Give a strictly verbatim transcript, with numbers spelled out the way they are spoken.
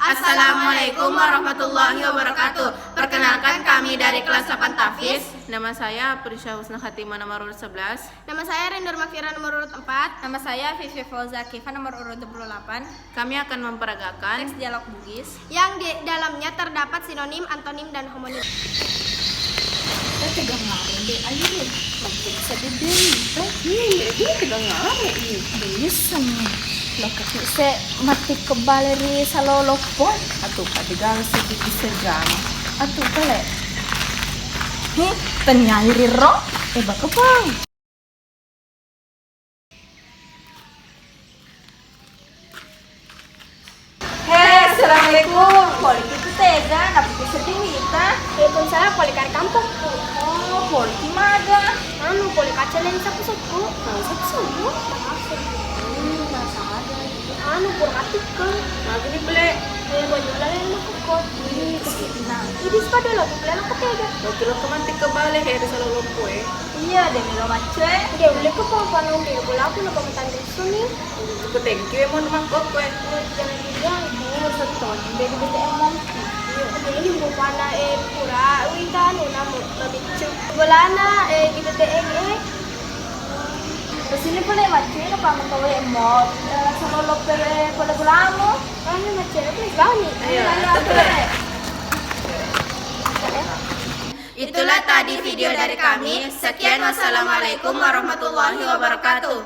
Assalamualaikum warahmatullahi wabarakatuh. Perkenalkan, kami dari kelas delapan Tafis. Nama saya Prisya Husna Khatimah, nomor urut sebelas. Nama saya Rendur Makfira, nomor urut empat. Nama saya Vivi Fauza Kifa, nomor urut dua puluh delapan. Kami akan memperagakan teks dialog Bugis yang di dalamnya terdapat sinonim, antonim, dan homonim. Tega ngare de, ayo de. Sedih de, itu. Iya, iya, dia tega ngare, iya. Bisa nih. Lo kaki se mati kebale ri salolopo. Atu, pada gawe sedikit sejam. Atu, kale. Hi, tenyai riro. Eh, bakepang. He, assalamualaikum. Poliki tu tega, napuki seddi wita. Waalaikumsalam, poliki ri kampokku. Oh, poliki maga? Anu, poliki kaca lagi sapu-sapu. Nah, sapu-sapu? Maaf, sapu. Hmm, masa ada. Anu, pura mati ke. Maga ni, Ble? Eh, baju lagi mau kokot. Ih, kesina. Ini sepatu lo, Ble, lo ketega. Lo kira ke mati kebale, he, ada salah lompo, eh. Iya, de melo maccoe. De, ulle ko pong panong de, bola aku lo pamatang suni. Ku thank you, emang mangkok kue. Jangan dibilang, bu, setoni de di B T M mong. Iya, ini bu pana, eh, pura, wita, anu, namu, mabiccu. Bolana, eh, di B T M, eh. Kesini pole maccoe, apa mengkowe mong. Eh, solo lope, eh, pole bolamu. Ah, ini maccoe, please, bani. Iya, iya, betul. Itulah tadi video dari kami. Sekian, wassalamualaikum warahmatullahi wabarakatuh.